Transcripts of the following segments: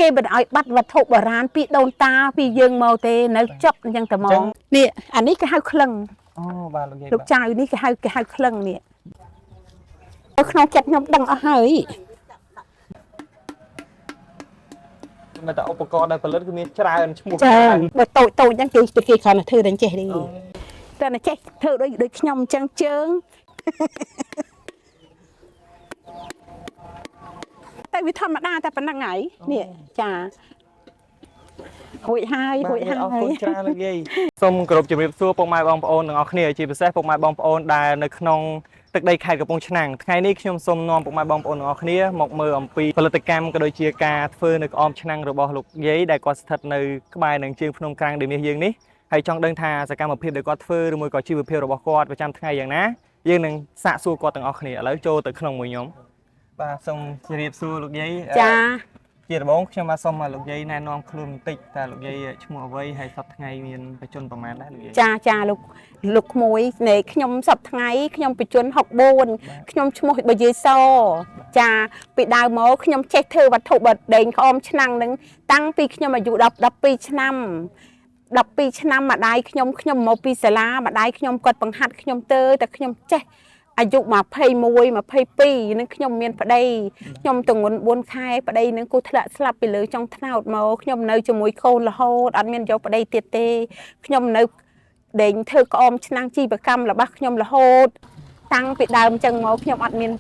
គេមិនឲ្យបាត់វត្ថុបុរាណពីដូនតាពីយើងមកទេនៅចប់អញ្ចឹងតែមកនេះអានេះគេហៅក្លឹង អូបាទលោកយាយ លោកចៅនេះគេហៅក្លឹងនេះនៅក្នុងចិត្តខ្ញុំដឹងអស់ហើយ មិនតែឧបករណ៍ដែលផលិតគឺមានច្រើនឈ្មោះ ចាបើតូចតូចអញ្ចឹងគេគេគ្រាន់តែធ្វើតែចេះទេតែតែចេះធ្វើដូចដូចខ្ញុំអញ្ចឹងជើងតែវាធម្មតាតែប៉ុណ្្នឹងហើយនេះចារួចហើយរួចហើយ អរគុណច្រើនលោកយាយសូមគោរពជំរាបសួរពុកម៉ែបងប្អូនទាំងអស់គ្នាជាពិសេសពុកម៉ែបងប្អូនដែលនៅក្នុងទឹកដីខេត្តកំពង់ឆ្នាំងថ្ងៃនេះខ្ញុំសូមនាំពុកម៉ែបងប្អូនទាំងអស់គ្នាមកមើលអំពីផលិតកម្មក៏ដូចជាការធ្វើនៅក្អមឆ្នាំងរបស់លោកយាយដែលគាត់ស្ថិតនៅក្បែរនឹងជើងភ្នំក្រាំងដេមាសយើងនេះហើយចង់ដឹងថាសកម្មភាពដែលគាត់ធ្វើឬមួយក៏ជីវភាពរបស់គាត់ប្រចាំថ្ងៃយ៉ាងណាយើងនឹងសាកសួរគាត់ទាំងអស់គ្នាឥឡូវចូលទៅក្នុងមួយខ្ញុំបាទសូមជម្រាបសួរលោកយាយ ចា ជាដំបូងខ្ញុំបាទសូមឲ្យលោកយាយណែនាំខ្លួនបន្តិចតើលោកយាយឈ្មោះអ្វីហើយសប្តាហ៍ថ្ងៃមានបច្ចុប្បន្នប្រហែលដែរលោកយាយ ចាចាលោកលោកក្មួយនៃខ្ញុំសប្តាហ៍ថ្ងៃខ្ញុំបជន64ខ្ញុំឈ្មោះបយាយសចាពីដើមមកខ្ញុំចេះធ្វើវត្ថុបដេងក្អមឆ្នាំងនឹងតាំងពីខ្ញុំអាយុ10 12ឆ្នាំ12ឆ្នាំម្ដាយខ្ញុំខ្ញុំមកពីសាលាម្ដាយខ្ញុំគាត់បង្ហាត់ខ្ញុំទៅតែខ្ញុំចេះអាយុ21 22នឹងខ្ញុំមានប្តីខ្ញុំទងន់4ខែប្តីនឹងគូធ្លាក់ស្លាប់ពីលើចុងថ្នោតមកខ្ញុំនៅជាមួយកូនរហូតអត់មានយកប្តីទៀតទេខ្ញុំនៅដេញធ្វើក្អមឆ្នាំងជីវកម្មរបស់ខ្ញុំរហូត តាំងពីដើមអញ្ចឹងមកខ្ញុំអត់មាន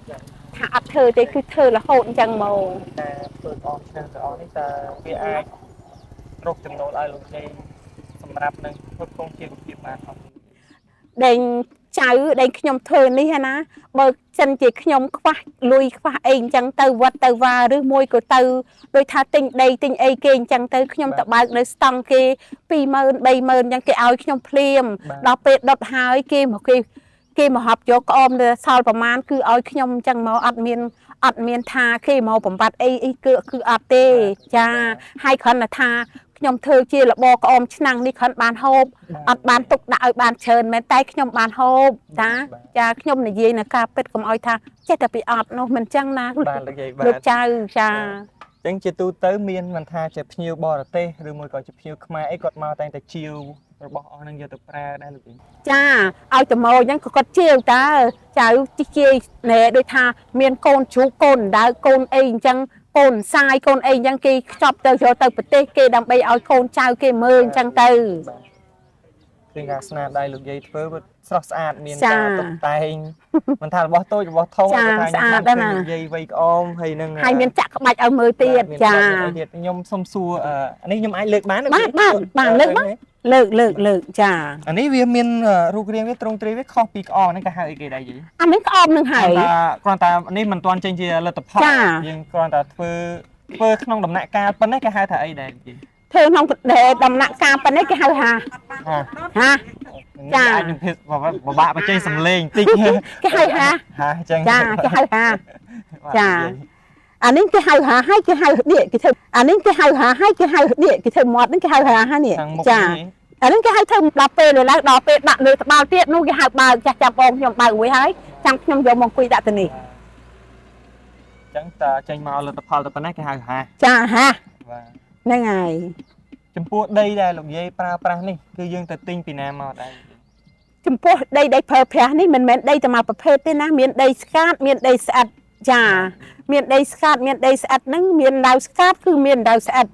ថាអត់ធ្វើទេគឺធ្វើរហូតអញ្ចឹងមក តែធ្វើក្អមឆ្នាំងទាំងអស់នេះតើវាអាចរកចំណូលឲ្យលោកយាយសម្រាប់នឹងផ្គត់ផ្គង់ជីវភាពបានអត់ ដេញចៅដេញខ្ញុំធ្វើនេះហ្នឹងណាបើចិនជាខ្ញុំខ្វះលុយខ្វះអីអញ្ចឹងទៅវត្តទៅវាឬមួយក៏ទៅដូចថាទិញដីទិញអីគេអញ្ចឹងទៅខ្ញុំទៅបើកនៅស្តង់គេ20000 30000អញ្ចឹងគេឲ្យខ្ញុំភ្លាមដល់ពេលដុតហើយគេមកគេគេមកហប់យកក្អមទៅសល់ប្រមាណគឺឲ្យខ្ញុំអញ្ចឹងមកអត់មានអត់មានថាគេមកបំបត្តិអីអីគឺគឺអត់ទេចាហើយគ្រាន់តែថាខ្ញុំធ្វើជារបរក្អមឆ្នាំងនេះគ្រាន់បានហូប អត់បានទុកដាក់ឲ្យបានច្រើនមែនតែខ្ញុំបានហូបតាចាខ្ញុំនិយាយនៅការពិតកុំឲ្យថាចេះតែពីអត់នោះមិនចឹងណា បាទលោកយាយបាទ លោកចៅចា អញ្ចឹងជាទូទៅមានមិនថាជាភ្ញៀវបរទេសឬមួយក៏ជាភ្ញៀវខ្មែរអីគាត់មកតែងតែជាវរបស់អស់ហ្នឹងយកទៅប្រើដែរលោកយាយ ចាឲ្យតម៉ោអញ្ចឹងក៏គាត់ជាវតើចៅជីជាយណែដូចថាមានកូនជ្រូកកូនដៅកូនអីអញ្ចឹងកូនសាយកូនអីអញ្ចឹងគេខ្ចប់ទៅយកទៅប្រទេសគេដើម្បីឲ្យកូនចៅគេមើលអញ្ចឹងទៅ បាទឃើញថាស្នាដៃលោកយាយធ្វើវាស្រស់ស្អាតមាន ចា ការតុបតែងមិនថារបស់តូចរបស់ធំ ចា ទេថា ស្អាត ខ្ញុំ ដែរណា បានឃើញលោកយាយវៃក្អមហើយនឹង ហើយមានចាក់ក្បាច់ឲ្យមើលទៀត មាន ចា ក្បាច់មានអីទៀតខ្ញុំសុំសួរអានេះខ្ញុំអាចលើកបានទេ បានបានបានលើកបាន លើកលើកលើកចា អានេះវាមានរូបរាងវាត្រង់ទ្រាយវាខុសពីក្អមហ្នឹងគេហៅអីគេដែរយាយ អានេះក្អមនឹងហើយ គ្រាន់តែនេះមិនទាន់ចេញជាលទ្ធផល ចា យើងគ្រាន់តែធ្វើធ្វើក្នុងដំណាក់កាលប៉ុណ្ណេះគេហៅថាអីដែរយាយ ធ្វើក្នុងដំណាក់កាលប៉ុណ្ណេះគេហៅថា ហា ហា ចា អាចនឹងភាពពិបាកបញ្ចេញសំឡេងតិច គេហៅហា ហាអញ្ចឹង ចាគេហៅហា បាទ ចា យាយ អានេះគេហៅហាហើយគេហៅនេះគេធ្វើអានេះគេហៅហាហើយគេហៅនេះគេធ្វើមាត់នេះគេហៅហាហើយនេះ ខាងមុខ ចា នេះ អានេះគេហៅធ្វើដល់ពេលឡើយដល់ពេលដាក់លើត្បាល់ទៀតនោះគេហៅបើកចាស់ចាំបងខ្ញុំបើករួចហើយចាំខ្ញុំយកមកអង្គុយដាក់ទៅនេះ អញ្ចឹងតើចេញមកលទ្ធផលតែប៉ុណ្ណេះគេហៅហា ចាហា បាទ ហ្នឹងហើយ ចំពោះដីដែលលោកយាយប្រើប្រាស់នេះគឺយើងទៅទិញពីណាមកដែរ ចំពោះដីដីប្រើប្រាស់នេះមិនមែនដីតែមួយប្រភេទទេណាមានដីស្កាតមានដីស្អិតចាមានដីស្កាតមានដីស្អិតហ្នឹងមានដៅស្កាតគឺមានដៅស្អិត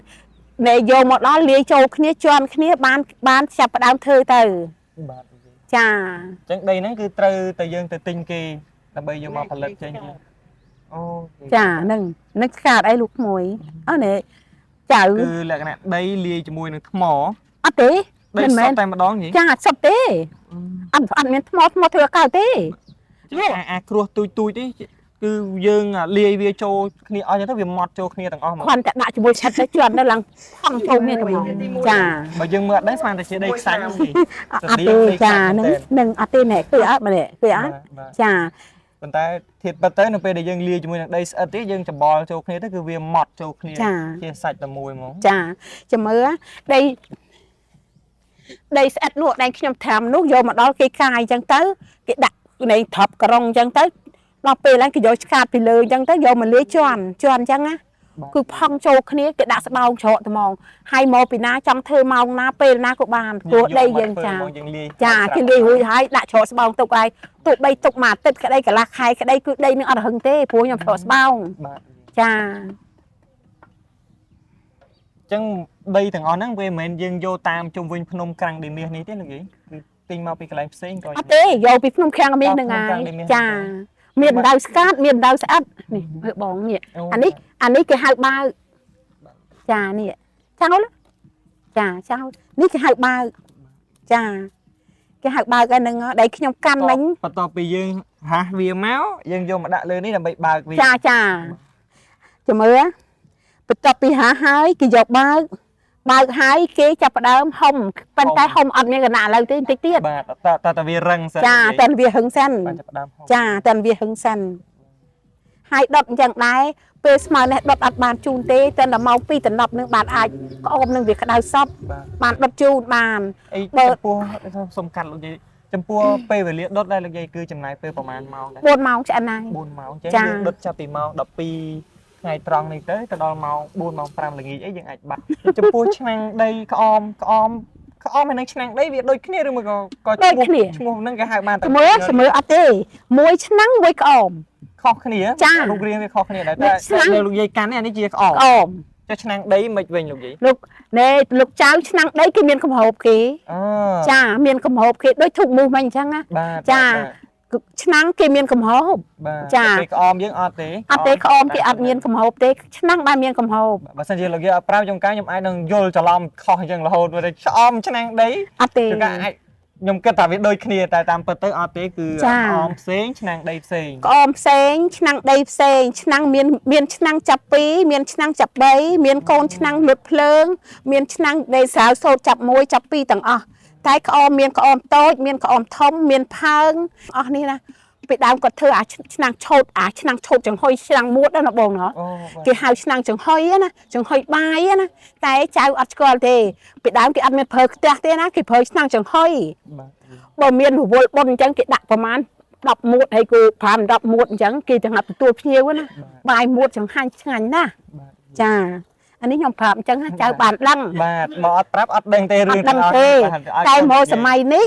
ណែយកមកដល់លាយចូលគ្នាជន់គ្នាបានបានចាប់ផ្ដើមធ្វើទៅ បាទលោកយាយ ចា អញ្ចឹងដីហ្នឹងគឺត្រូវតែយើងទៅទិញគេដើម្បីយកមកផលិតចេញជាអូ ចាហ្នឹងហ្នឹងស្កាតអីលោកក្មួយអើនេះចៅ គឺលក្ខណៈដីលាយជាមួយនឹងថ្ម អត់ទេ ដី មិនមែន សុទ្ធតែម្ដងយី ចាសុទ្ធទេអត់អត់មានថ្មថ្មធ្វើឲ្យកើតទេ អាគ្រោះទូចទូចនេះគឺយើងលាយវាចូលគ្នាអស់ចឹងទៅវាម៉ត់ចូលគ្នាទាំងអស់ហ្មង គ្រាន់តែដាក់ជាមួយឆិតទៅជន់ទៅឡើងផង់ចូលគ្នាតែហ្មងចា បើយើងមើលអត់ដឹងស្មានតែជាដីខ្សាច់ហ្នឹងយី អត់ទេចាហ្នឹងនឹងអត់ទេណែគឺអត់ម្នាក់គឺអត់ បាទ ចា ប៉ុន្តែធៀបពិតទៅនៅពេលដែលយើងលាយជាមួយនឹងដីស្អិតទៀតយើងច្បល់ចូលគ្នាទៅគឺវាម៉ត់ចូលគ្នាជាសាច់តែមួយហ្មង ចាចាំមើលដីដីស្អិតនោះដែលខ្ញុំត្រាំនោះយកមកដល់គេកាយអញ្ចឹងទៅគេដាក់នៃទ្រាប់ក្រុងអញ្ចឹងទៅដល់ពេលឡើងគេយកឆ្កាតពីលើអញ្ចឹងទៅយកមកលាយជន់ជន់អញ្ចឹងណា គឺផង់ចូលគ្នាគេដាក់ស្បោងច្រកត្មងហើយមកពីណាចង់ធ្វើម៉ោងណាពេលណាក៏បានព្រោះដីយើងចា មកយើងលាយ ចាគេលាយរួចហើយដាក់ច្រកស្បោងទុកហើយទោះបីទុកមួយអាទិត្យក្តីកន្លះខែក្តីគឺដីនឹងអត់រហឹងទេព្រោះខ្ញុំច្រកស្បោង បាទ ចា អញ្ចឹងដីទាំងអស់ហ្នឹងវាមិនមែនយើងយកតាមជុំវិញភ្នំក្រាំងដីមាសនេះទេលោកយាយគឺទិញមកពីកន្លែងផ្សេងក៏ អត់ទេយកពីភ្នំក្រាំងមាសហ្នឹងហើយចាមានដៅស្កាតមានដៅស្អិតនេះមើលបងនេះអានេះអានេះគេហៅបាវចានេះចោលចាចោលនេះគេហៅបាវចាគេហៅបើកអាហ្នឹងដែលខ្ញុំកាន់មិញ បន្ទាប់ពីយើងហាស់វាមកយើងយកមកដាក់លើនេះដើម្បីបើកវា ចាចាចាំមើលបន្ទាប់ពីហាហើយគេយកបើកបើកហើយគេចាប់ផ្ដើមហុំប៉ុន្តែហុំអត់មានកណៈឥឡូវទេបន្តិចទៀត បាទតតតែវារឹងសិន ចាតែវាហឹងសិន បាទចាប់ផ្ដើមហុំ ចាតែវាហឹងសិនហើយដុតអញ្ចឹងដែរពេលស្មើនេះដុតអត់បានជូនទេតែដល់ម៉ោង2ដណ្ដប់នឹងបានអាចក្អមនឹងវាក្តៅសព បាទ បានដុតជូនបាន អី បើ ចំពោះសុំកាត់លោកយាយចំពោះពេលវេលាដុតដែរលោកយាយគឺចំណាយពេលប្រហែលម៉ោងដែរ 4ម៉ោងឆ្អិនហើយ 4ម៉ោងចឹង ចា យើងដុតចាប់ពីម៉ោង12ថ្ងៃត្រង់នេះទៅទៅដល់ម៉ោង4ម៉ោង5ល្ងាចអីយើងអាចបាត់ចំពោះឆ្នាំងដីក្អមក្អមក្អមហើយនឹងឆ្នាំងដីវាដូចគ្នាឬមួយក៏ក៏ ដូចគ្នា ឈ្មោះហ្នឹងគេហៅបានតែ មើលមើលអត់ទេមួយឆ្នាំងមួយក្អម ខុសគ្នា ចា រូបរាងវាខុសគ្នាដែរ ដូច តែ ឆ្នាំង តែលោកយាយកាន់នេះអានេះជាក្អម ក្អម ចុះឆ្នាំងដីមិនវិញលោកយាយ លោកណែលោកចៅឆ្នាំងដីគេមានកំហូបគេ អឺ ចាមានកំហូបគេដូចធូបមូសមកអញ្ចឹងណា បាទ ចា បាទ គឺឆ្នាំងគេមានកំហូប បាទ ចា តែពេលក្អមយើងអត់ទេ អត់ទេក្អមគេអត់មានកំហូបទេឆ្នាំងបានមានកំហូប បើសិនជាលោកយាយអត់ប្រាប់ខ្ញុំកាខ្ញុំអាចនឹងយល់ច្រឡំខុសអញ្ចឹងរហូតទៅក្អមឆ្នាំងដី អត់ទេ ជួនកាលអាចខ្ញុំគិតថាវាដូចគ្នាតែតាមពិតទៅអត់ទេគឺ ចា ក្អមផ្សេងឆ្នាំងដីផ្សេង ក្អមផ្សេងឆ្នាំងដីផ្សេងឆ្នាំងមានមានឆ្នាំងចាប់2មានឆ្នាំងចាប់3មានកូនឆ្នាំងលុតភ្លើង មានឆ្នាំងដីស្រាវសូត្រចាប់1ចាប់2ទាំងអស់តែក្អមមានក្អមតូចមានក្អមធំមានផើងអស់នេះណាពីដើមគាត់ធ្វើអាឆ្នាំងឆូតអាឆ្នាំងឆូតចង្ហុយឆ្នាំងមួតណាបងណោះ អូបាទ គេហៅឆ្នាំងចង្ហុយណាចង្ហុយបាយណាតែចៅអត់ស្គាល់ទេពីដើមគេអត់មានប្រើខ្ទះទេណាគេប្រើឆ្នាំងចង្ហុយ បាទ បើមានរវល់បុណ្យអញ្ចឹងគេដាក់ប្រមាណ10មួតហើយគឺ5 10មួតអញ្ចឹងគេទាំងអត់ទទួលភ្ញៀវណាបាយមួតចង្ហាន់ឆ្ងាញ់ណាស់ បាទ ចាអានេះខ្ញុំប្រាប់អញ្ចឹងណាចៅបានដឹង បាទមកអត់ប្រាប់អត់ដឹងទេ អ រឿង ត់ដឹងទេ បាទឲ្យ តែមកសម័យនេះ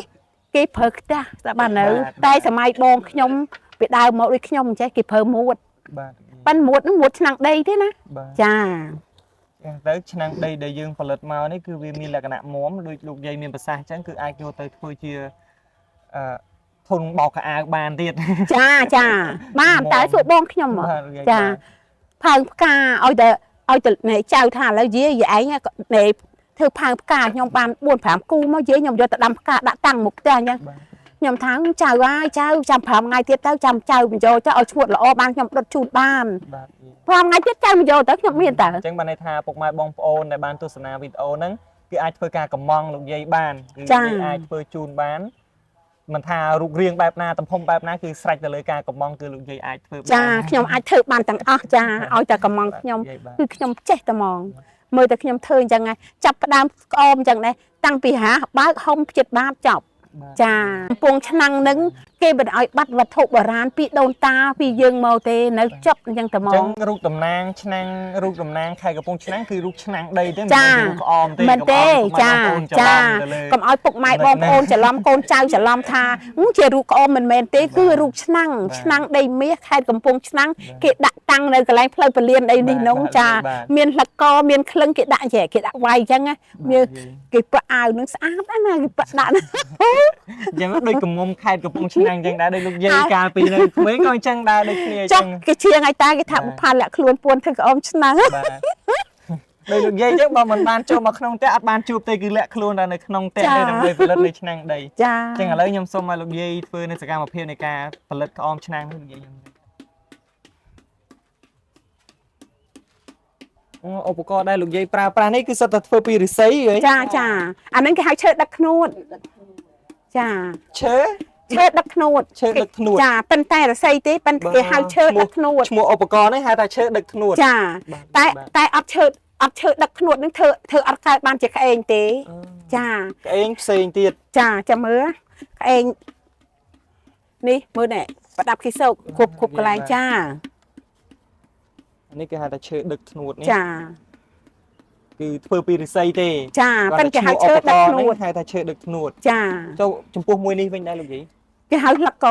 គេប្រើខ្ទះតែបាននៅតែសម័យបងខ្ញុំពីដើមមកដូចខ្ញុំអញ្ចេះគេប្រើមួត បាទ ប៉ិនមួតហ្នឹងមួតឆ្នាំងដីទេណា បាទ ចា ចឹងទៅឆ្នាំងដីដែលយើងផលិតមកនេះគឺវាមានលក្ខណៈមាំដូចលោកយាយមានប្រសាសន៍អញ្ចឹងគឺអាចយកទៅធ្វើជាអឺធុនបោកខោអាវបានទៀត ចាចាបានតែសួរបងខ្ញុំមក បាទលោកយាយ ចា ផើងផ្កាឲ្យតែឲ្យតែណែចៅថាឥឡូវយាយយាយឯងណែធ្វើផើងផ្កាខ្ញុំបាន4 5គូមកយាយខ្ញុំយកទៅដាំផ្កាដាក់តាំងមុខផ្ទះអញ្ចឹង បាទ ខ្ញុំថាចៅហើយចៅចាំ5ថ្ងៃទៀតទៅចាំចៅបញ្ចូលទៅឲ្យឈួតល្អបានខ្ញុំដុតជូនបាន បាទ 5ថ្ងៃទៀតចៅបញ្ចូលទៅខ្ញុំមានតើ អញ្ចឹងបានន័យថាពុកម៉ែបងប្អូនដែលបានទស្សនាវីដេអូហ្នឹងគឺអាចធ្វើការកម្មង់លោកយាយបានគឺ ចា យាយអាចធ្វើជូនបានមិនថារូបរាងបែបណាទំហំបែបណាគឺស្រេចទៅលើការកម្មង់គឺលោកយាយអាចធ្វើបាន ចាខ្ញុំអាចធ្វើបានទាំងអស់ចាឲ្យតែកំងខ្ញុំ យាយបាទ គឺខ្ញុំចេះតែហ្មងមើលតែខ្ញុំធ្វើអញ្ចឹងហ៎ចាប់ផ្ដើមក្អមអញ្ចឹងដែរតាំងពីហាបើកហុំផ្ចិតបាតចប់ បាទ ចាកំពង់ឆ្នាំងនឹងគេមិនឲ្យបាត់វត្ថុបុរាណពីដូនតាពីយើងមកទេនៅចប់អញ្ចឹងតែមក អញ្ចឹងរូបតំណាងឆ្នាំងរូបតំណាងខេត្តកំពង់ឆ្នាំងគឺរូបឆ្នាំងដីទេមិន ចា មែនជារូបក្អមទេ មិនទេចាចា កុំ កុំឲ្យពុកម៉ែបងប្អូនច្រឡំកូនចៅច្រឡំថាហឹមជារូបក្អមមិនមែនទេគឺរូបឆ្នាំងឆ្នាំងដីមាសខេត្តកំពង់ឆ្នាំងគេដាក់តាំងនៅកន្លែងផ្លូវពលានអីនេះនោះចាមានលកមានក្លឹងគេដាក់ចេះគេដាក់វាយអញ្ចឹងណាមានគេប៉អាវនឹងស្អាតណាស់ណាគេប៉ដាក់ណា អញ្ចឹងដូចកំមុំខេត្តកំពង់ឆ្នាំងអញ្ចឹងដែរដូចលោកយាយកាលពីនៅក្មេងក៏អញ្ចឹងដែរដូចគ្នាអញ្ ចុះ ចឹង គេឈៀងឲ្យតាគេថាបុផាលាក់ខ្លួនពួនធ្វើក្អមឆ្នាំង បាទដូចលោកយាយអញ្ចឹងបើមិនបានចូលមកក្នុងផ្ទះអត់បានជួបទេគឺលាក់ខ្លួនតែនៅក្នុងផ្ទះ ចា ទេដើម្បីផលិតនៅឆ្នាំងដី ចា អញ្ចឹងឥឡូវខ្ញុំសូមឲ្យលោកយាយធ្វើនៅសកម្មភាពនៃការផលិតក្អមឆ្នាំងនេះលោកយាយខ្ញុំអូឧបករណ៍ដែលលោកយាយប្រើប្រាស់នេះគឺសុទ្ធតែធ្វើពីឫស្សីហី ចាចាអាហ្នឹងគេហៅឈើដឹកខ្នួតចា ឈើ ឈើដឹកខ្នួត ឈើដឹកធ្នួត ចាប៉ុន្តែរស័យទេប៉ុន្តែគេហៅឈើដឹកខ្នួត ឈ្មោះឧបករណ៍នេះហៅថាឈើដឹកធ្នួត ចា បាទ តែ បាទ តែអត់ឈើអត់ឈើដឹកខ្នួតនឹងធ្វើធ្វើអត់កើតបានជាក្អេងទេចា ក្អេងផ្សេងទៀត ចាចាំមើលក្អេងនេះមើលនេះប្រដាប់គីសោកគ្រប់គ្រប់កន្លែងចា នេះគេហៅថាឈើដឹកធ្នួតនេះ ចា គឺធ្វើពីឫស្សីទេ ចាប៉ិនគេហៅឈើដឹកធ្នួត ហៅថាឈើដឹកធ្នួត ចា ចូលចំពោះមួយនេះវិញដែរលោកយាយ គេហៅលក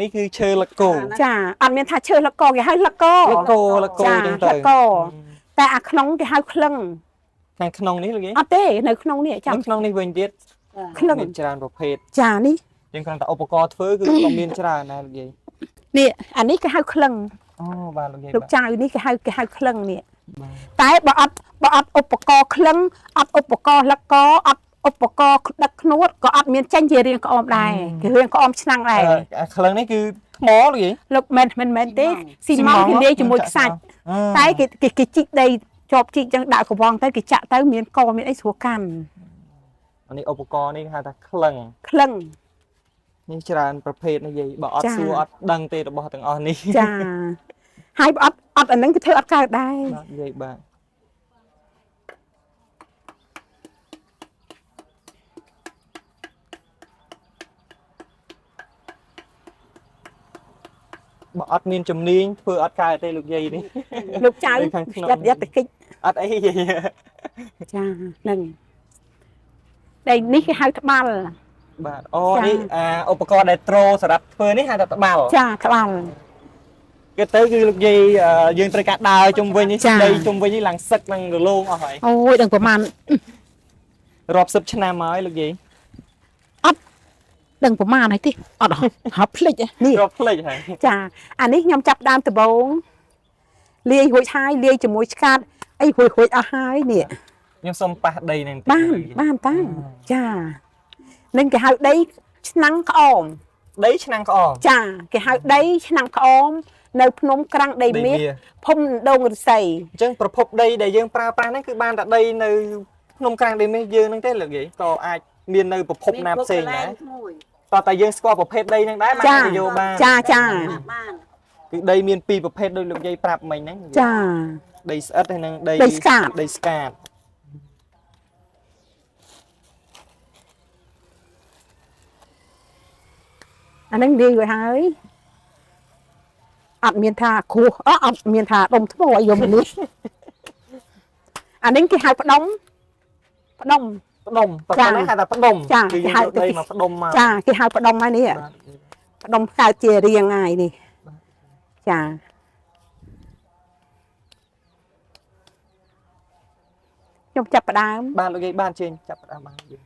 នេះគឺឈើលកោ ចាអត់មានថាឈើលកគេហៅលក លកោលកោ ចា ចឹងទៅ លកតែអាក្នុងគេហៅក្លឹង ខាងក្នុងនេះលោកយាយ អត់ទេនៅក្នុងនេះចាំ នៅក្នុងនេះវិញទៀត ក្លឹង មានច្រើនប្រភេទ ចានេះ យើងគ្រាន់តែឧបករណ៍ធ្វើគឺក៏មានច្រើនដែរលោកយាយ នេះអានេះគេហៅក្លឹង អូបាទលោកយាយ លោកចៅនេះគេហៅក្លឹងនេះ បាទ តែបើអត់ឧបករណ៍ក្លឹងអត់ឧបករណ៍លកអត់ឧបករណ៍ដឹកធ្នួតក៏អត់មានចេញជារាងក្អមដែរគេរាងក្អមឆ្នាំងដែរ អាក្លឹងនេះគឺថ្មលោកយាយ លោកមិនមិនមែនទេស៊ីម៉ងគេលាយជាមួយខ្សាច់តែគេជីកដីជាប់ជីកចឹងដាក់កវងទៅគេចាក់ទៅមានកមានអីស្រួលកាន់ អានេះឧបករណ៍នេះគេហៅថាក្លឹង ក្លឹង នេះច្រើនប្រភេទនេះយាយបើអត់ ចា សួរអត់ដឹងទេរបស់ទាំងអស់នេះ ចាហើយបើអត់អាហ្នឹងគេធ្វើអត់កើតដែរ បាទយាយបាទបើអត់មានជំនាញធ្វើអត់កើតទេលោកយាយនេះ លោកចៅ នៅខាងក្នុង យ៉ាត់យ៉ាត់តិច អត់អីយាយ ចាហ្នឹងតែនេះគេហៅត្បាល់ បាទអូ ចា នេះអាឧបករណ៍ដែលត្រូសម្រាប់ធ្វើនេះហៅថាត្បាល់ ចាត្បាល់ គេទៅគឺលោកយាយយើងត្រូវការដើរជុំវិញនេះ ចា ដីជុំវិញនេះឡើងសឹកឡើងរលោងអស់ហើយ អូយដឹងប្រហែល រាប់សិបឆ្នាំមកហើយលោកយាយ ដឹងប្រហែលហើយទេអត់ហប់ភ្លេចហ៎នេះ រាប់ភ្លេចហើយ ចាអានេះខ្ញុំចាប់ដើមដំបូងលាយរួចហើយលាយជាមួយឆ្កាតអីរួចរួចអស់ហើយនេះ ខ្ញុំសុំប៉ះដីនឹងតិច បាន លោកយាយ បានតាចានឹងគេហៅដីឆ្នាំងក្អម ដីឆ្នាំងក្អម ចាគេហៅដីឆ្នាំងក្អមនៅភ្នំក្រាំងដីមាសភូមិដងឫស្សី អញ្ចឹងប្រភពដីដែលយើងប្រើប្រាស់ហ្នឹងគឺបានតែដីនៅភ្នំក្រាំងដីមាសយើងហ្នឹងទេលោកយាយក៏អាចមាននៅប្រភពណាផ្សេងដែរតោះតែយើងស្គាល់ប្រភេទដីហ្នឹងដែរបាន ចា អាចយកបាន ចាចា បាន គឺដីមានពីរប្រភេទដូចលោកយាយប្រាប់មិញហ្នឹង ចា ដីស្អិតហើយនិងដី ដីស្កាត ដីស្កាត អាហ្នឹងលាយរួចហើយអត់មានថាគ្រោះអត់មានថាដុំថ្មអីយកមកនេះអាហ្នឹងគេហៅផ្ដុំផ្ដុំ ផ្ដុំប្រ ចា ភេទហ្នឹងហៅថាផ្ដុំ ចា គឺយើង គេហៅ យកដីមកផ្ដុំមក ចាគេហៅផ្ដុំហើយនេះ បាទ ផ្ដុំកើតជារាងហើយនេះចាខ្ញុំចាប់ផ្ដើម បាទលោកយាយបានជើញចាប់ផ្ដើមបានយើង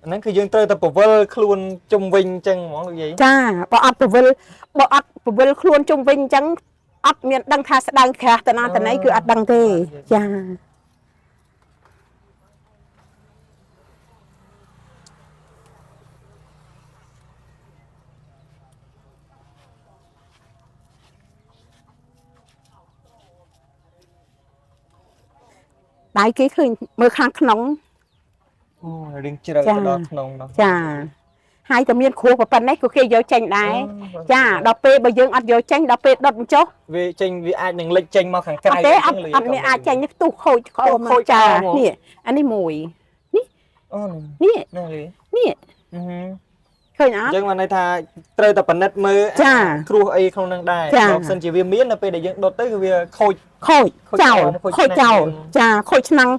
អាហ្នឹងគឺយើងត្រូវតែពវល់ខ្លួនជុំវិញអញ្ចឹងហ្មងលោកយាយ ចាបើអត់ពវិលបើអត់ពវិលខ្លួនជុំវិញអញ្ចឹងអត់មានដឹងថាស្ដើងក្រាស់តណាតណីគឺអត់ដឹងទេចាដៃគេឃើញមើលខាងក្នុង អូរឿងជ្រៅ ចា ទៅដល់ក្នុងនោះ ចាហើយតែមានគ្រូប៉ុណ្ណេះក៏គេយកចេញដែរចាដល់ពេលបើយើងអត់យកចេញដល់ពេលដុតបញ្ចុះ វាចេញវាអាចនឹងលិចចេញមកខាងក្រៅ អត់ទេអត់ ចឹង អត់មានអាចចេញទេផ្ទុះខូចក្អូម ខូច ចា ក្អមហ្មង នេះអានេះមួយ អូ នេះ នេះនេះ នេះ អឺហឺ ឃើញអត់ អញ្ចឹងបានន័យថាត្រូវតែពិនិត្យមើល ចា គ្រោះអីក្នុងនឹងដែរ ចា បើមិនសិនជាវាមាននៅពេលដែលយើងដុតទៅគឺវាខូច ខូច ខូច ចោល ខូច ខូចចោល ឆ្នាំង ចាខូចឆ្នាំង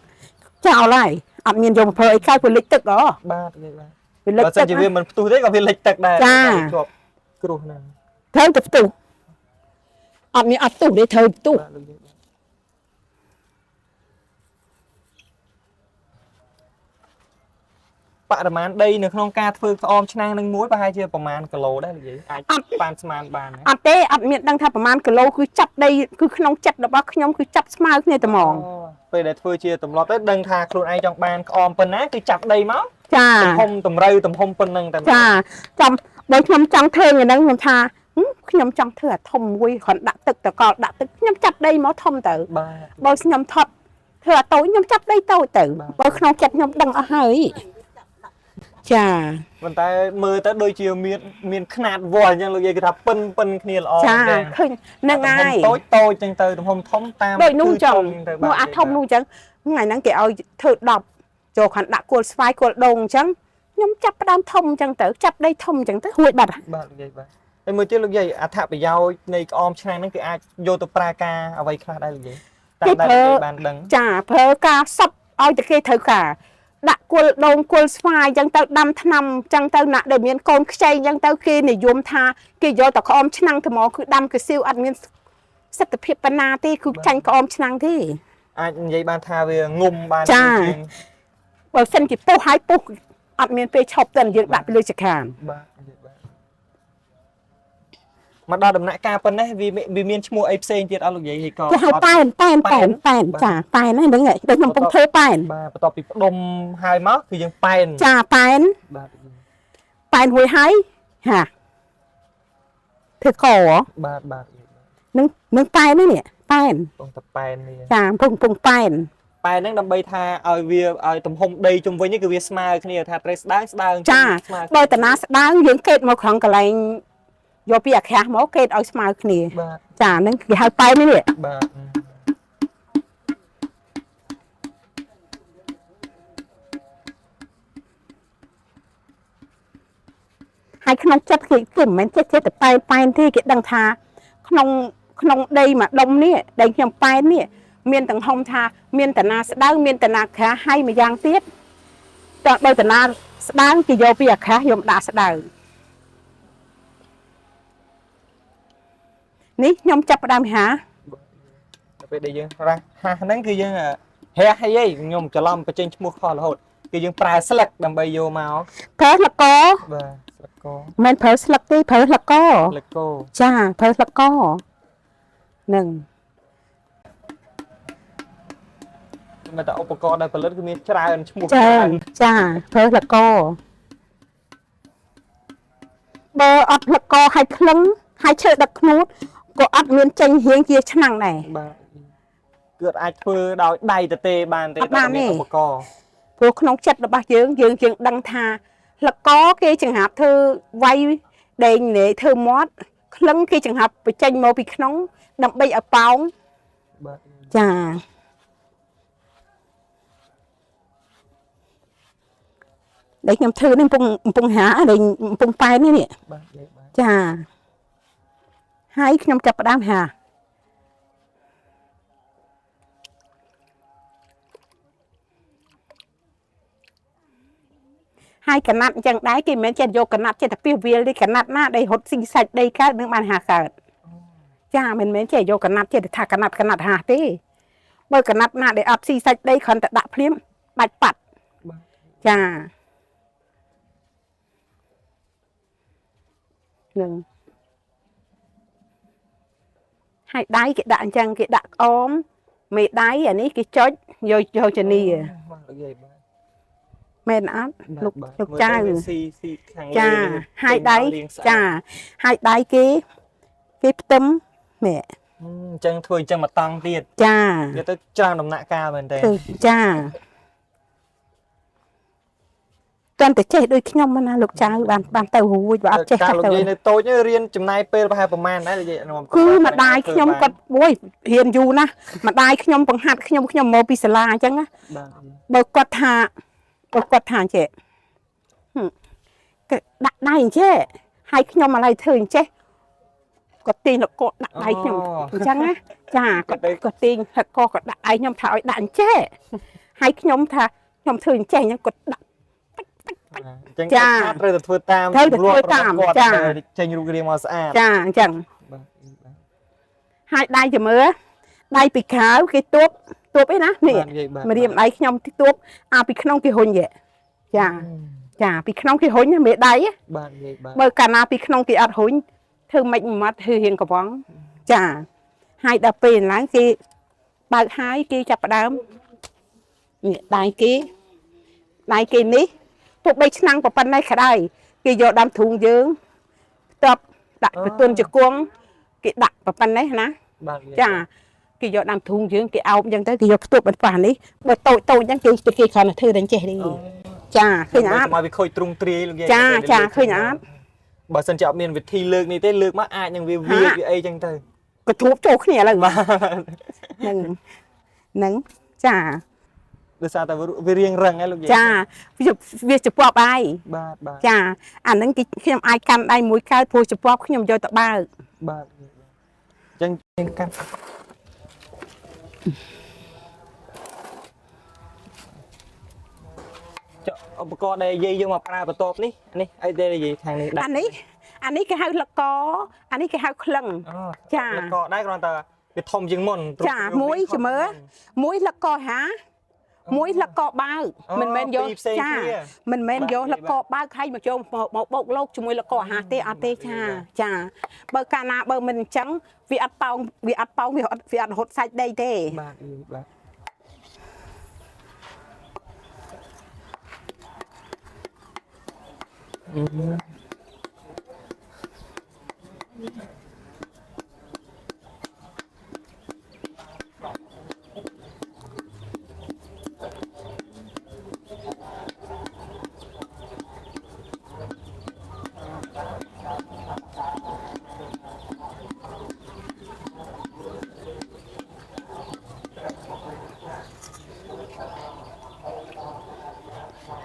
ចោលហើយអត់មានយកមកធ្វើអីកើតវាលិចទឹកហ៎ បាទនិយាយបាទ វាលិច បើសិ ទឹកណា នជាវាមិនផ្ទុះទេក៏វាលិចទឹកដែរ ចា តែវាជាប់គ្រោះហ្នឹង ត្រូវតែផ្ទុះអត់មានអត់ផ្ទុះទេត្រូវផ្ទុះ បាទលោកយាយបាទបរិមាណដីនៅក្នុងការធ្វើក្អមឆ្នាំងនឹងមួយប្រហែលជាប្រមាណគីឡូដែរលោកយាយអាចបានស្មានបានណា អត់ទេអត់មានដឹងថាប្រហែលគីឡូគឺចាប់ដីគឺក្នុងចិត្តរបស់ខ្ញុំគឺចាប់ស្មើគ្នាតែហ្មង ពេលដែលធ្វើជាទម្លាប់ទៅដឹងថាខ្លួនឯងចង់បានក្អមប៉ុណ្ណាគឺចាប់ដីមក ចា ទំហំតម្រូវទំហំប៉ុណ្ណឹងតែម្ដង ចាចាំបើខ្ញុំចង់ធ្វើថ្ងៃហ្នឹងខ្ញុំថាហឹមខ្ញុំចង់ធ្វើអាធំមួយគ្រាន់ដាក់ទឹកតកលដាក់ទឹកខ្ញុំចាប់ដីមកធំទៅ បាទ បើខ្ញុំថត់ធ្វើអាតូចខ្ញុំចាប់ដីតូចទៅ បាទ បើក្នុងចិត្តខ្ញុំដឹងអស់ហើយចា ប៉ុន្តែមើលទៅដូចជាមានមានខ្នាតវល់អញ្ចឹងលោកយាយគឺថាប៉ិនប៉ិនគ្នាល្អ ចា មែនទែន ឃើញហ្នឹងហើយ ទំហំតូចតូចចឹងទៅទំហំធំតាម ដូចនោះចឹង គឺធំទៅ នោះអាធំនោះចឹងថ្ងៃហ្នឹងគេឲ្យធ្វើ10ចូលគ្រាន់ដាក់គល់ស្វាយគល់ដូងអញ្ចឹងខ្ញុំចាប់ផ្ដើមធំអញ្ចឹងទៅចាប់ដីធំអញ្ចឹងទៅរួចបាត់ហើយ បាទលោកយាយបាទ ហើយមួយទៀតលោកយាយអត្ថប្រយោជន៍នៃក្អមឆ្នាំងហ្នឹងគឺអាចយកទៅប្រើការអ្វីខ្លះដែរលោកយាយតាមដែលលោកយាយបានដឹង ចាប្រើការសពឲ្យតែគេត្រូវការដាក់គល់ដូងគល់ស្វាយអញ្ចឹងទៅដាំថ្នាំអញ្ចឹងទៅណាក់ដែលមានកូនខ្ចីអញ្ចឹងទៅគេនិយមថាគេយកតែក្អមឆ្នាំងទៅមកគឺដាំកសៀវអត់មានសិទ្ធិភាពប៉ុណ្ណាទេគឺចាញ់ក្អមឆ្នាំងទេ អាចនិយាយបានថាវាងុំបាន ចា ជាង បើសិនជាពុះហើយពុះអត់មានពេលឈប់ទៅយើងដាក់ពីលើចខាន បាទនិយាយបាទមកដល់ដំណាក់កាលប៉ុណ្ណេះវាមានវាមានឈ្មោះអីផ្សេងទៀតអត់លោកយាយហីក៏ គេហៅប៉ែនប៉ែនប៉ែនប៉ែនចាប៉ែនហ្នឹងហ្នឹងដូចខ្ញុំកំពុងធ្វើប៉ែន បាទបន្ទាប់ពីផ្ដុំហើយមកគឺយើងប៉ែន ចាប៉ែន បាទ ប៉ែនរួយហើយហាធ្វើកហ៎ បាទបាទ នឹងនឹងប៉ែននេះប៉ែន បងតប៉ែននេះ ចាកំពុងកំពុងប៉ែន ប៉ែនហ្នឹងដើម្បីថាឲ្យវាឲ្យទំហំដីជុំវិញនេះគឺវាស្មើគ្នាថាត្រូវស្ដើងស្ដើង ចា ស្មើ បើតាណាស្ដើងយើងកេតមកក្រងកន្លែងយកពីអាក្រាស់មកកេតឲ្យស្មើគ្នា បាទ ចាហ្នឹងគេហៅប៉ែននេះ បាទ ហើយក្នុងចិត្តគេគេមិនមែនចេះចេះតែប៉ែនប៉ែនទេគេដឹងថា ក្នុងក្នុងដីមួយដុំនេះដីខ្ញុំប៉ែននេះមានទាំងហុំថា មានតាណាស្ដើងមានតាណាក្រាស់ហើយមួយយ៉ាងទៀតតើបើតាណាស្ដើងគេយកពីអាក្រាស់យកមកដាក់ស្ដើងនេះខ្ញុំចាប់ផ្ដើមហា ដល់ពេលដែលយើងរះហាស់ហ្នឹងគឺយើងរះអីខ្ញុំច្រឡំបញ្ចេញឈ្មោះខុសរហូតគឺយើងប្រើស្លឹកដើម្បីយកមក ប្រើស្លឹកក បាទស្លឹកក មិនមែនប្រើស្លឹកទេប្រើស្លឹកក ស្លឹកក ចាប្រើស្លឹកកនឹង មិនតែឧបករណ៍ដែលផលិតគឺមានច្រើនឈ្មោះ ចាចាប្រើស្លឹកកបើអត់ស្លឹកកហើយក្លឹងហើយឈើដឹកខ្នួតក៏អត់មានចេញរៀងជាឆ្នាំងដែរ បាទគឺអត់អាចធ្វើដោយដៃទៅទេបានទេ អត់បាន តែមាន ទេ ឧបករណ៍ ព្រោះក្នុងចិត្តរបស់យើងយើងយើងដឹងថាស្លឹកកគេចង្ហាប់ធ្វើវាយដេងនេះធ្វើមាត់ក្លឹងគេចង្ហាប់បញ្ចេញមកពីក្នុង ដើម្បីឲ្យប៉ោង បាទ ចាដែលខ្ញុំធ្វើនេះកំពុងកំពុងហាដែលកំពុងប៉ែននេះនេះ បាទនិយាយបាទ ចាហើយខ្ញុំចាប់ផ្ដើមហាហើយកណាត់អញ្ចឹងដែរគេមិនមែនចេះយកកណាត់ចេះតែពីវាលទេកណាត់ណាដែលរត់ស៊ីសាច់ដីកើតនឹងបានហាកើតចាមិនមែនចេះយកកណាត់ចេះតែថាកណាត់កណាត់ហាទេបើកណាត់ណាដែលអត់ស៊ីសាច់ដីគ្រាន់តែដាក់ភ្លាមបាច់ប៉ាត់ បាទ ចានឹងហើយដៃគេដាក់អញ្ចឹងគេដាក់ក្អមមេដៃអានេះគេចុចយកយកជនី បាទលោកយាយបាទ មែនអត់លោក បាទ លោកចៅ មើលទៅវាស៊ីស៊ីខាងលើ ចា នេះ ហើយដៃ ចេញមករាងស្អាត ចាហើយដៃគេគេផ្ទឹមនេះ អញ្ចឹងធ្វើអញ្ចឹងមកតង់ទៀត ចា វាទៅច្រើនដំណាក់កាលមែនតើ គឺចាតន់តែចេះដូចខ្ញុំណាលោកចៅបានបានទៅរួចបើអត់ចេះ កាលលោក ទៅ យាយនៅតូចនេះរៀនចំណាយពេលប្រហែលប្រហែលដែរលោកយាយនាំ គឺម្ដាយខ្ញុំគាត់អូយរៀនយូរណាស់ម្ដាយខ្ញុំបង្ហាត់ខ្ញុំខ្ញុំមកពីសាលាអញ្ចឹងណា បាទ បើគាត់ថាបើគាត់ថាអញ្ចេះហឹមគេដាក់ដៃអញ្ចេះហើយខ្ញុំឥឡូវធ្វើអញ្ចេះគាត់ទាញលកកដាក់ដៃខ្ញុំអញ្ចឹងណាចាគាត់គាត់ទាញលកគាត់ដាក់ដៃខ្ញុំថាឲ្យដាក់អញ្ចេះហើយខ្ញុំថាខ្ញុំធ្វើអញ្ចេះអញ្ចឹងគាត់ដាក់ អញ្ចឹង ចា គាត់ត្រូវតែធ្វើតាម ត្រូវតែធ្វើតាម ទម្លាប់របស់ ចា គាត់ដែលចេញរូបរាងមកស្អាត ចាអញ្ចឹង បាទបាទ ហើយដៃជំរឿដៃពីក្រៅគេទួបទួបអីណានេះ បាទនិយាយបាទ ម្រាមដៃខ្ញុំទីទួបអាពីក្នុងគេហ៊ុញយេចាចាពីក្នុងគេហ៊ុញណាមេដៃណា បាទនិយាយបាទ បើកាលណាពីក្នុងគេអត់ហ៊ុញធ្វើម៉េចមិនម៉ត់ធ្វើរៀងកវងចាហើយដល់ពេលឡើងគេបើកហើយគេចាប់ផ្ដើមនេះដៃគេដៃគេនេះពួកបីឆ្នាំងប៉ុណ្ណេះក្តៅគេយកដើមទ្រូងយើងផ្ទាប់ដាក់ទៅទុនជង្គង់គេដាក់ប៉ុណ្ណេះណា បាទនិយាយ ចាគេយកដើមទ្រូងយើងគេអោបអញ្ចឹងទៅគេយកផ្ទប់បន្ប៉ះនេះបើតូចតូចអញ្ចឹងគេគេគ្រាន់តែធ្វើតែអញ្ចេះនេះចាឃើញអត់ កុំឲ្យវាខូចទ្រង់ទ្រាយលោកយាយ ចា ពេលដែល ចា លើក ឃើញអត់ បើសិនជាអត់មានវិធីលើកនេះទេលើកមកអាចនឹងវាវា ហា វាអីចឹងទៅ កធូបចូលគ្នាឥឡូវ បាទ ហ្នឹងហ្នឹងចា ដោយសារតែវារៀងរឹងហ្នឹងលោកយាយ ចាវាវាជពាប់ហើយ បាទបាទ ចាអាហ្នឹងគេខ្ញុំអាចកាន់ដៃមួយកើតព្រោះជពាប់ខ្ញុំយកទៅបើក បាទអញ្ចឹងយើងកាន់ចុះឧបករណ៍ដែលយាយយកមកប្រើបន្ទាប់នេះនេះអីដែលយាយខាងនេះដាក់ អានេះអានេះគេហៅលកអានេះគេហៅក្លឹង អូ ចា លកដែរគ្រាន់តែវាធំជាងមុន ចាមួយជំរឿមួយលកហាមួយលកបើកមិនមែនយក ពីរផ្សេង ចា គ្នា មិនមែន បាទ យកលកបើកឲ្យមកចូលមកមកបោកលោកជាមួយលកអាហារទេអត់ទេចាចាបើកាលណាបើមិនអញ្ចឹងវាអត់ប៉ោងវាអត់ប៉ោងវាអត់វាអត់រត់សាច់ដីទេ បាទបាទ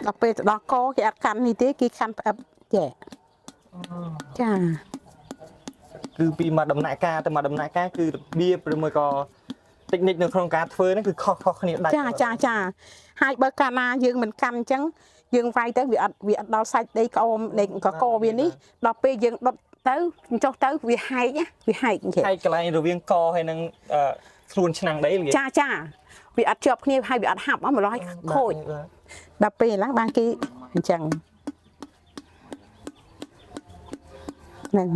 ដល់ពេលទៅដល់កគេអត់កាន់នេះទេគេកាន់ផ្អឹបចេះចា គឺពីមួយដំណាក់កាលទៅមួយដំណាក់កាលគឺរបៀបឬមួយក៏តិចនិចនៅក្នុងការធ្វើហ្នឹងគឺខុសៗគ្នាដាច់ ចាចាចាហើយបើកាលណាយើងមិនកាន់អញ្ចឹងយើងវាយទៅវាអត់វាអត់ដល់សាច់ដីក្អមដីកកវានេះដល់ពេលយើងដុតទៅចុះទៅវាហែកណាវាហែកអញ្ចឹង ហើយកន្លែងរវាងកហើយនឹងអឺខ្លួនឆ្នាំងដីល្ងាច ចាចាវាអត់ជាប់គ្នាហើយវាអត់ហាប់អស់ម្ល៉េះខូច បាទ ដល់ពេលឡើងបានគេអញ្ចឹងហ្នឹង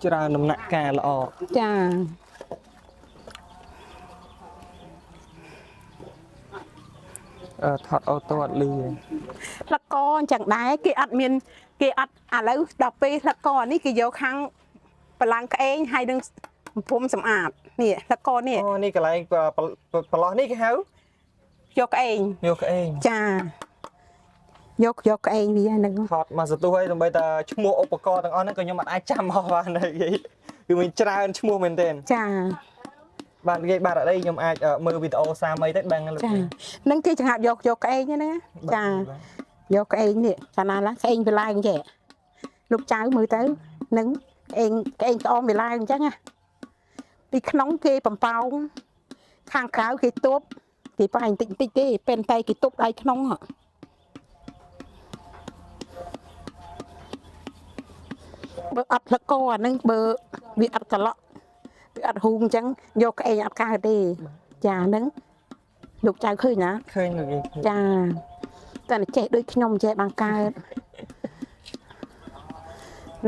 ច្រើនដំណាក់កាលល្អ ចា អឺថតអូតូអត់លឺទេ ផ្លឹកកអញ្ចឹងដែរគេអត់មានគេអត់ឥឡូវដល់ពេលផ្លឹកកនេះគេយកខាងបលាំងក្អេងហើយនឹងព្រំសម្អាតនេះផ្លឹកកនេះ អូនេះកន្លែងប្រឡោះនេះគេហៅ យកក្អេង យកក្អេង ចាយកយកក្អេងវាហ្នឹង ថតមកសន្ទុះហើយដើម្បីតែឈ្មោះឧបករណ៍ទាំងអស់ហ្នឹងក៏ខ្ញុំអត់អាចចាំអស់បានដែរយាយគឺមានច្រើនឈ្មោះមែនទែន ចា បាទយាយបាទអត់អីខ្ញុំអាចមើលវីដេអូសាមីទៅដឹងហើយលោក ចា យាយ ហ្នឹងគេចង្ហាប់យកយកក្អេងហ្នឹងណាចា បាទ យកក្អេងនេះកាលណាឡាក្អេងវាឡើងចេះលោកចៅមើលទៅនឹងក្អេងក្អេងក្អមវាឡើងអញ្ចឹងណាពីក្នុងគេបំប៉ោងខាងក្រៅគេទប់គេប៉ែងតិចតិចទេពេលតែគេទប់ដៃក្នុងហ៎បើអត់ផ្លឹកកអាហ្នឹងបើវាអត់កឡក់វាអត់ហ៊ូងអញ្ចឹងយកក្អេងអត់កើតទេចាហ្នឹងលោកចៅឃើញណា ឃើញលោកយាយឃើញ ចាតែចេះដូចខ្ញុំចេះបានកើត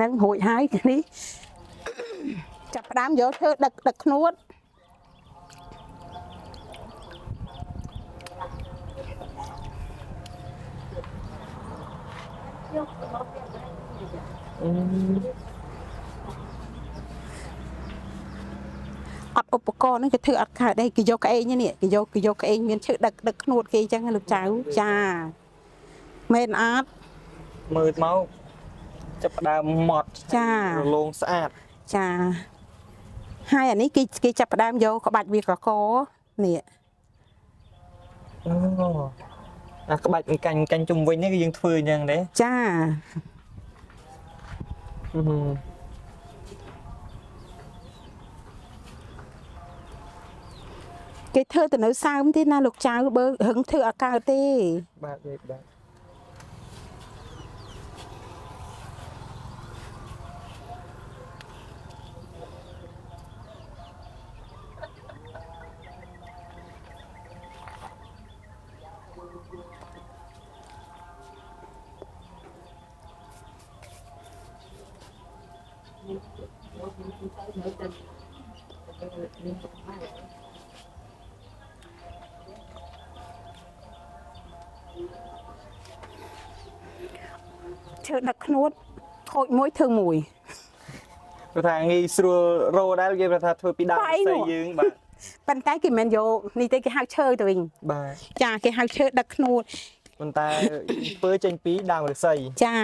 នឹងរួចហើយនេះចាប់ផ្ដើមយកធ្វើដឹកដឹកខ្នួតអត់ឧបករណ៍ហ្នឹងគេធ្វើអត់កើតទេគេយកក្អេងនេះគេយកគេយកក្អេងមានឈើដឹកដឹកខ្នួតគេអញ្ចឹងណាលោកចៅចាមែនអត់ មើលមកចាប់ផ្ដើមម៉ត់ ចា រលោងស្អាត ចាហើយអានេះគេគេចាប់ផ្ដើមយកក្បាច់វាកកនេះ អូអាក្បាច់កាញ់កាញ់ជុំវិញនេះគឺយើងធ្វើអញ្ចឹងទេ ចា អឺហឺ គេធ្វើទៅនៅសើមទេណាលោកចៅបើហឹងធ្វើអត់កើតទេ បាទយាយបាទ ឈើដឹកខ្នួតខូចមួយធ្វើមួយ ព្រោះថាងាយស្រួលរោដែរគេថាធ្វើពីដើម បាយ ផ្សេ នោះ ងយើងបាទ ប៉ុន្តែគេមិនមែនយកនេះទេគេហៅឈើទៅវិញ បាទ ចាគេហៅឈើដឹកខ្នួត ប៉ុន្តែធ្វើចេញពីដើមឫស្សី ចា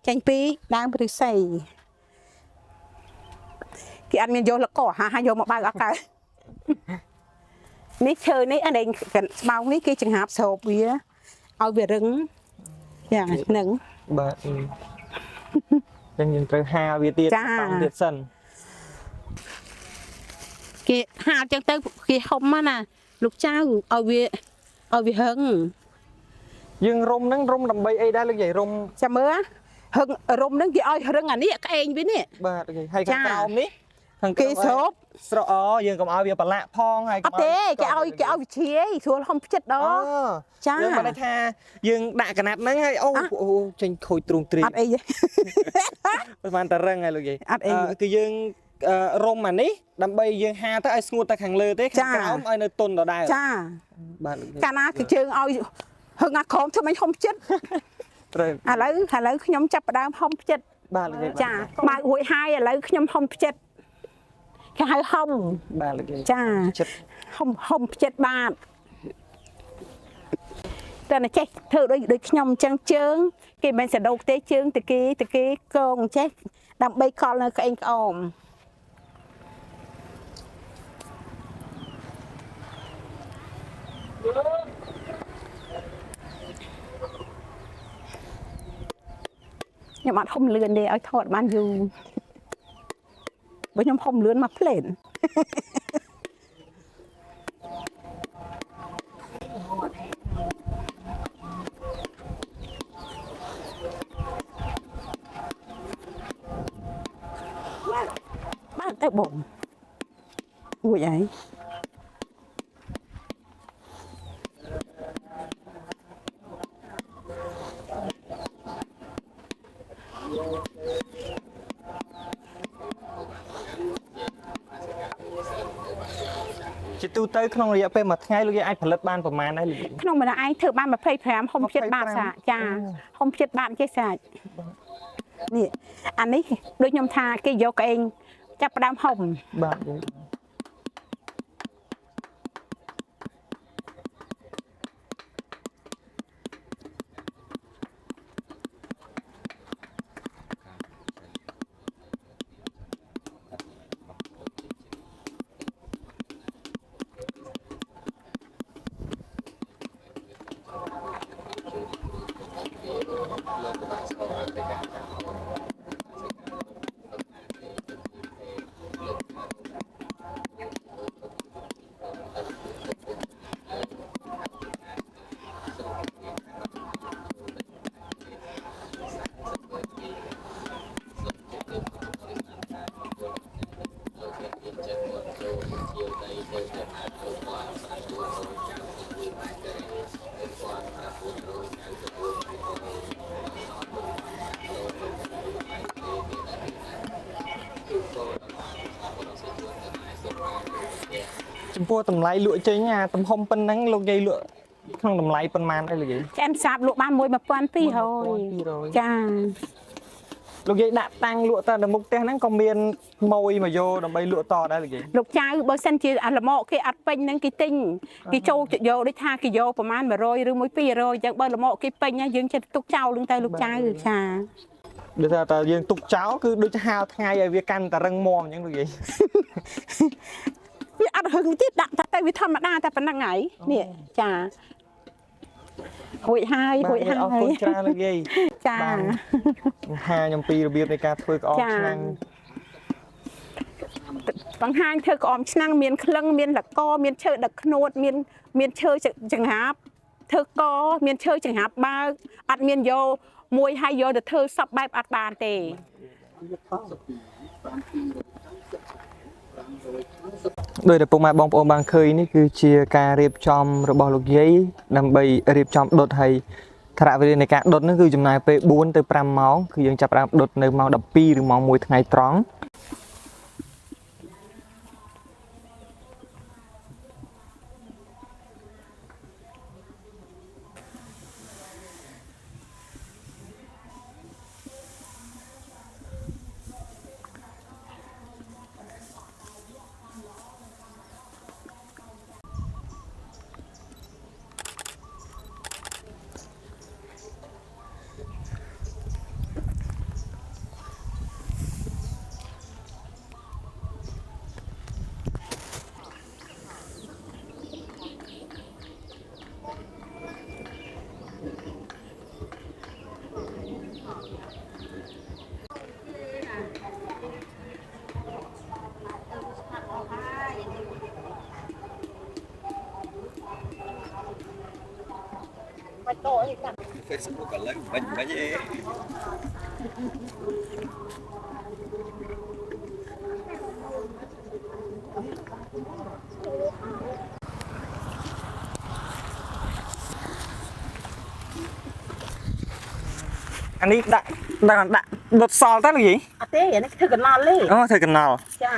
ចេញពីដើមឫស្សី គេអត់មានយកលកហាហាយកមកបើកអត់កើតនេះឈើនេះអានេះស្បោងនេះគេចង្ហាប់ស្រូបវាឲ្យវារឹងយ៉ាងហ្នឹង បាទអញ្ចឹងយើងត្រូវហាវាទៀត ចា តង់ទៀតសិន គេហាលចឹងទៅគេហុំមកណាលោកចៅឲ្យវាឲ្យវាហឹង យើងរុំហ្នឹងរុំដើម្បីអីដែរលោកយាយរុំ ចាំមើលហឹងរុំហ្នឹងគេឲ្យរឹងអានេះក្អេងវានេះ បាទលោកយាយហើយខាង ចា ក្រោមនេះខាង គេ ក្រោម ស្រូប ស្រកអូយើងកុំឲ្យវាប្រឡាក់ផងហើយកុំ អត់ទេគេឲ្យគេឲ្យវិជាយស្រួលហុំផ្ចិតដ អូ ង ចា យើងបានន័យថាយើងដាក់កណាត់ហ្នឹងហើយអូ អា អូចេញខូចទ្រូងទ្រី អត់អីទេ ប្រហែលតែរឹងហើយលោកយាយ អត់អី គឺយើងរុំអានេះដើម្បីយើងហាទៅឲ្យស្ងួតតែខាងលើទេខាង ចា ក្រោមឲ្យនៅទន់ដដែល ចា បាទលោកយាយ កាលណាគឺជើងឲ្យហឹងអាក្រោមធ្វើមិនហុំផ្ចិត ត្រូវ ឥឡូវឥឡូវខ្ញុំចាប់ផ្ដើមហុំផ្ចិត បាទលោកយាយ ចាបើករួចហើយឥឡូវខ្ញុំហុំផ្ចិតគេហៅហុំ បាទលោកយាយ ចា ចិត្ត ហុំហុំផ្ចិតបាទតែណាចេះធ្វើដូចដូចខ្ញុំអញ្ចឹងជើង គេមិនមែនសដោកទេជើងតគេតគេកងចេះដើម្បីកលនៅក្អេងក្អមខ្ញុំអត់ហុំលឿនទេឲ្យថតបានយូរបើខ្ញុំហុំលឿនមកផ្លេន បាទទៅបងរួចហើយ ជាទូទៅក្នុងរយៈពេលមួយថ្ងៃលោកយាយអាចផលិតបានប្រមាណដែរលោកយាយ ក្នុងម្នាក់ឯងធ្វើបាន25ហុំចិត្តបាតសាចាហុំចិត្តបាតចេះសាច់នេះអានេះដូចខ្ញុំថាគេយកក្អេងចាប់ផ្ដើមហុំ បាទយាយចំពោះតម្លៃលក់ចេញអាទំហំប៉ុណ្ណឹងលោកយាយលក់ក្នុងតម្លៃប៉ុន្មានដែរលោកយាយ ឆ្អិនសាបលក់បាន1200 1200 ចា លោកយាយដាក់តាំងលក់ទៅនៅមុខផ្ទះហ្នឹងក៏មានម៉ួយមកយកដើម្បីលក់តដែរលោកយាយ លោកចៅបើសិនជាអាល្មកគេអត់ពេញហ្នឹងគេទិញគេចូលយកដូចថាគេយកប្រហែល100ឬមួយ200អញ្ចឹងបើល្មកគេពេញណាយើងចិត្តទុកចោលហ្នឹងទៅលោកចៅចា ដូចថាតើយើងទុកចោលគឺដូចហាលថ្ងៃឲ្យវាកាន់តែរឹងមាំអញ្ចឹងលោកយាយ វាអត់ហឹងទៀតដាក់តែទៅវាធម្មតាតែប៉ុណ្្នឹងហើយនេះចារួចហើយរួច បាទ ហើយ អរគុណច្រើនលោកយាយ ចា បានបង្ហាញអំពីរបៀបនៃការធ្វើក្អម ចា ឆ្នាំង បង្ហាញធ្វើក្អមឆ្នាំងមានក្លឹងមានលកមានឈើដឹកខ្នួតមានមានឈើចង្ហាបធ្វើកមានឈើចង្ហាបបើកអត់មានយកមួយហើយយកទៅធ្វើសពបែបអត់បានទេ ដោយដែលពុកម៉ែបងប្អូនបានឃើញនេះគឺជាការរៀបចំរបស់លោកយាយដើម្បីរៀបចំដុតហើយថរៈវេលានៃការដុតហ្នឹងគឺចំណាយពេល4ទៅ5ម៉ោងគឺយើងចាប់ផ្ដើមដុតនៅម៉ោង12ឬម៉ោង1ថ្ងៃត្រង់ Facebook ឥឡូវមិនមិនអី អានេះដាក់ដាក់ដាក់ដុតសល់តើលោកយាយ អត់ទេអានេះធ្វើកណល់ទេ អូធ្វើកណល់ ចា